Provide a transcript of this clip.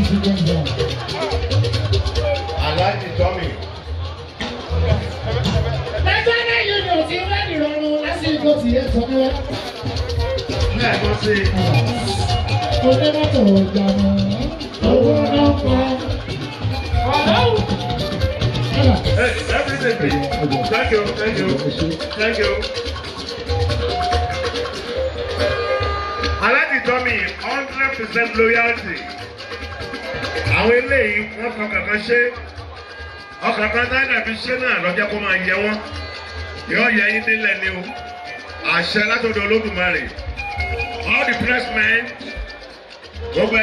Frequency. Alhaji Tommy. National Union ti rẹ́ ìrọ̀rùn lásìkò tí ẹ sọ mẹ́rẹ́. Lẹ́ẹ̀kan sí i. Onímọ́tò ìjàmọ̀ owó náà pa. Hey, everything, please. Thank you, thank you, thank you. Alhaji Tommy, 100% loyalty. Àwọn eléyìí wọ́n fọkàn kan ṣe. Ọkàn kan tá dàbí ṣé náà lọ́jọ́ kó máa yẹ wọ́n. Yóò yẹ yín délẹ̀ ni o. Àṣẹ látọ̀dọ̀ Olódùmarè. All the pressmen. Gbogbo